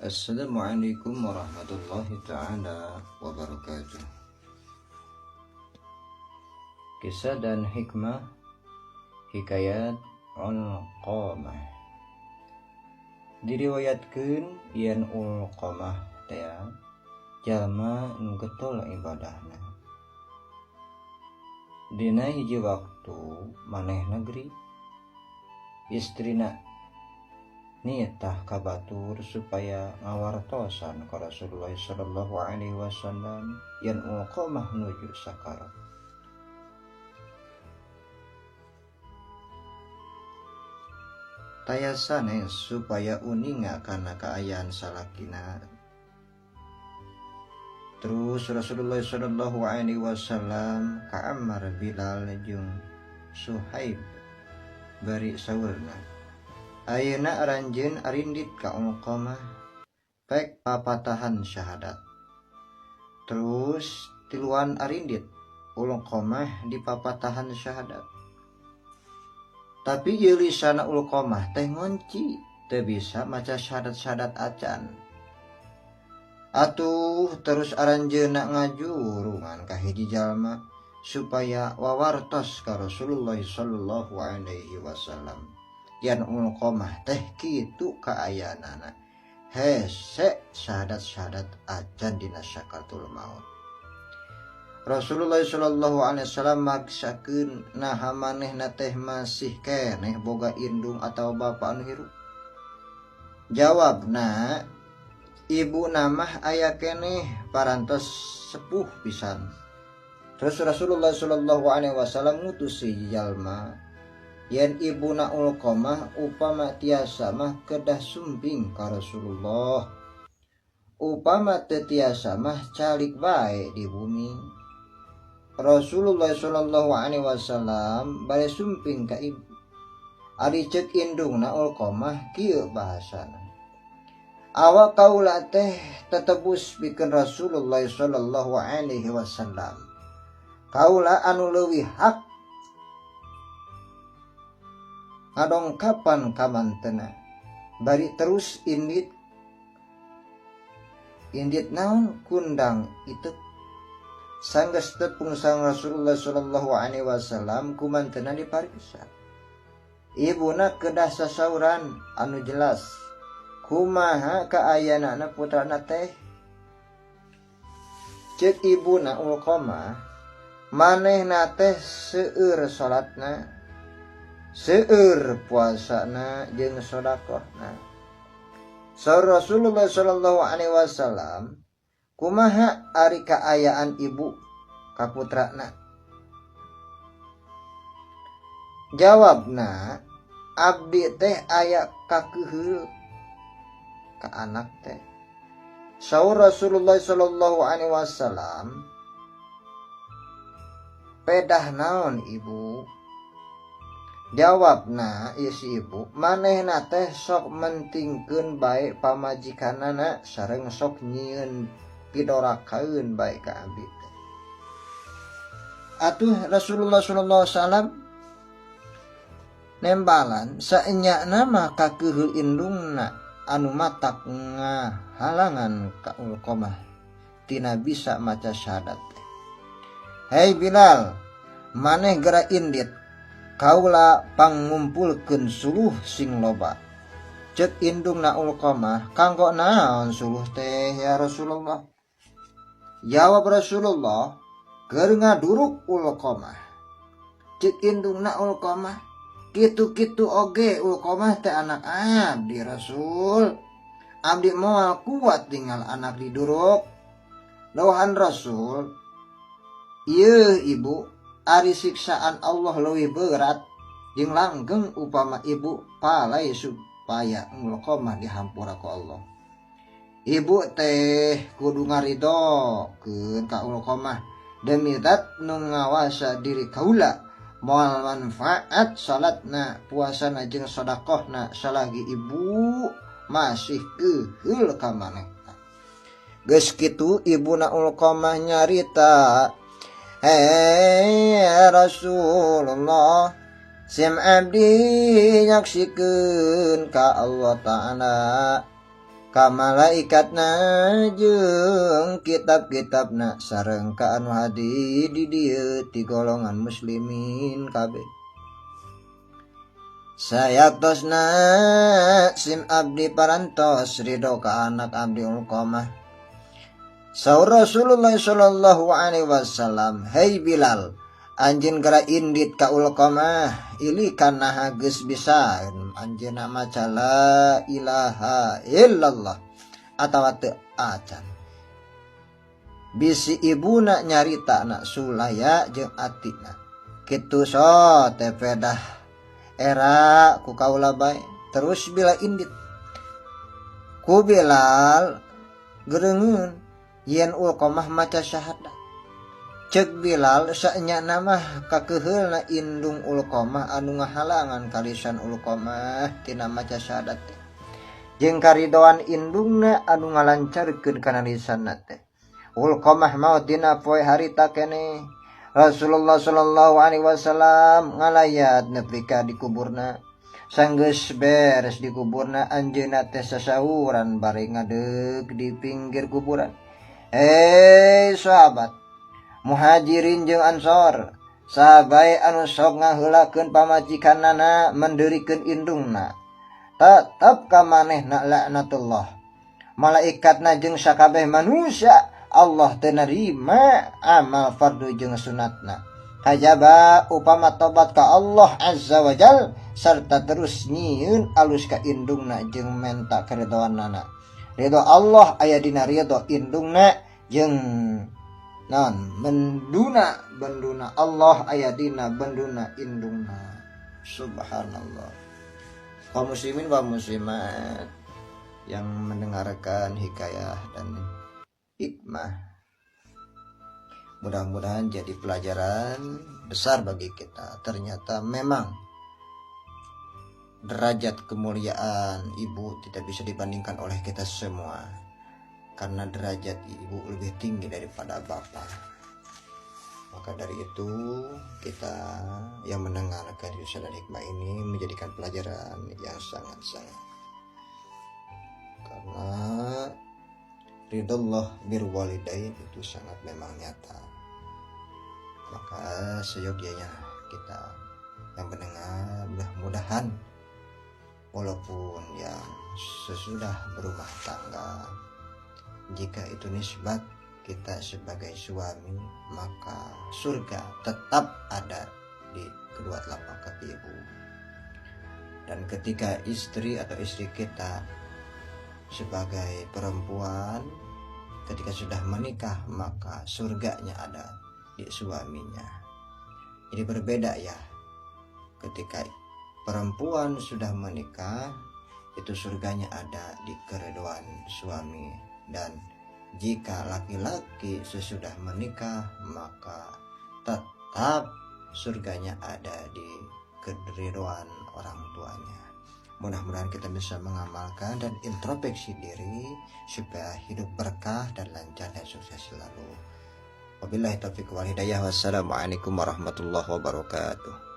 Assalamualaikum warahmatullahi taala wabarakatuh. Kisah dan hikmah Hikayat Ulqamah. Diriwayatkeun yen Ulqamah teh jalma nu getol ibadahna. Dina hiji waktu maneh negeri istrina nitah ka batur supaya ngawartosan ka Rasulullah sallallahu alaihi wasallam yen Ulqamah nuju sakarat. Taya sanes supaya uninga kana kaayaan salakina. Terus Rasulullah sallallahu alaihi wasallam ka Ammar, Bilal jeung Suhaib bari saurna, "Ayeuna aranjeun arindit ka Ulqamah pek papatahan syahadat." Terus tiluan arindit Ulqamah di papatahan syahadat. Tapi ieu lisana Ulqamah teh ngonci, teu bisa maca syahadat-syahadat acan. Atuh terus aranjeunna ngajurungan ka hiji jalma supaya wawartos ka Rasulullah sallallahu alaihi wasallam yen Ulqamah teh kitu kaayaanana, hese syahadat-syahadat acan dina sakaratul maut. Rasulullah sallallahu alaihi wasallam maksakeun, "Naha manehna teh masih keneh boga indung atau bapa anu hirup?" Jawabna, "Ibuna mah aya keneh, parantos sepuh pisan." Terus Rasulullah sallallahu alaihi wasallam ngutus si jalma yen ibuna Ulqamah upama tiasa mah kedah sumping ka Rasulullah, upama teu tiasa mah calik bae di bumi. Rasulullah sallallahu alaihi wasallam bade sumping ka ibu. Ari ceuk indungna Ulqamah kieu bahasana, "Awak kaula teh tetebus pikeun Rasulullah sallallahu alaihi wasallam. Kaula anu leuwih hak ngadongkapan kamantena." Bari terus indit indit naon kundang itu. Sanggeus tepung sang Rasulullah sallallahu alaihi wasallam, kumantena dipariksa. Ibuna kedah sasauran anu jelas kumaha kaayaanana putrana teh. Ceuk ibuna Ulqamah, "Manehna teh seueur salatna, seueur puasana jeung sedekahna." Saur Rasulullah sallallahu alaihi wasallam, "Kumaha ari kaayaan ibu ka putrana?" Jawabna, "Abdi teh aya kakeuheul ka anak teh." Saur Rasulullah sallallahu alaihi wasallam, "Pedah naon, Ibu?" Jawabna ieu si ibu, "Manehna teh sok mentingkeun bae pamajikanana sareng sok nyieun pidorakaeun bae ka abdi teh." Atuh Rasulullah sallallahu alaihi wasallam nembalan, saenyana mah kakeuheul indungna anu matak ngahalangan ka Ulqamah tina bisa maca syahadat teh. "Hei Bilal, maneh gera indit, kaula pangngumpulkeun suluh sing loba." Ceuk indungna Ulqamah, "Kanggo naon suluh teh, ya Rasulullah?" Jawab Rasulullah, "Keur ngaduruk Ulqamah." Ceuk indungna Ulqamah, "Kitu-kitu oge Ulqamah teh anak abdi, Rasul. Abdi moal kuat tinggal anak diduruk." Dawuhan Rasul, "Ieu ibu, ari siksaan Allah leuwih berat jeung langgeng upama ibu palay supaya Ulqamah dihampura ku Allah. Ibu teh kudu ngaridokeun ka Ulqamah demi zat nu ngawasa diri kaula. Moal manfaat salatna, puasana jeung sedekahna salagi ibu masih keuheul ka manehna." Geus kitu ibuna Ulqamah nyarita, "Hei Rasulullah, sim abdi nyaksikeun ka Allah Ta'ala." Ka malaikatna jeung kitab-kitabna sareng ka anu hadir di dieu ti golongan muslimin kabeh. Sayaktosna sim abdi parantos ridho ka anak abdi Ulqamah. Saur Rasulullah sallallahu alaihi wasallam, "Hei Bilal, anjeun gera indit ka Ulqamah, ilikan naha geus bisa anjeunna maca la ilaha illallah atawa teu acan." Bisi ibuna nyarita na sulaya jeung atina. Kitu so teh pedah era ku kaula bae. Terus bila indit ku Bilal gereungeun yen Ulqamah maca syahadat. Cek Bilal saenyana mah kakeheulna indung Ulqamah anu ngahalangan kalisan Ulqamah tina maca syahadat teh. Jeung karidoan indungna anu ngalancarkeun kana lisanna teh. Ulqamah maot dina poe harita keneh. Rasulullah sallallahu alaihi wasallam ngalayat nepi ka dikuburna. Sanggeus beres dikuburna anjeunna teh sasauran bari ngadeg di pinggir kuburan. Hei sahabat Muhajirin jeung Ansor, sahabae anu sok ngaheulakeun pamajikanana menderikeun indungna, tetep ka manehna laknatullah. Malaikatna jeung sakabeh manusia Allah teu narima amal fardu jeung sunatna. Kajaba upama tobat ka Allah Azza wa Jal sarta terus nyieun alus ka indungna jeung menta keridhoanana. Ridho Allah aya dina ridho indungna jeung non menduna benduna Allah aya dina benduna indungna. Subhanallah. Kaum muslimin wa muslimat yang mendengarkan hikayah dan hikmah, mudah-mudahan jadi pelajaran besar bagi kita. Ternyata memang derajat kemuliaan ibu tidak bisa dibandingkan oleh kita semua, karena derajat ibu lebih tinggi daripada bapak. Maka dari itu kita yang mendengarkan dan hikmah ini menjadikan pelajaran yang sangat-sangat, karena ridallah birwalidain itu sangat memang nyata. Maka seyogianya kita yang mendengar, mudah-mudahan walaupun yang sesudah berumah tangga, jika itu nisbat kita sebagai suami, maka surga tetap ada di kedua telapak kaki ibu. Dan ketika istri atau istri kita sebagai perempuan ketika sudah menikah, maka surganya ada di suaminya. Jadi berbeda ya, ketika perempuan sudah menikah itu surganya ada di keridhaan suami, dan jika laki-laki sesudah menikah maka tetap surganya ada di keridhaan orang tuanya. Mudah-mudahan kita bisa mengamalkan dan introspeksi diri supaya hidup berkah dan lancar dan sukses selalu. Wabillahi taufiq wal hidayah. Wassalamualaikum warahmatullahi wabarakatuh.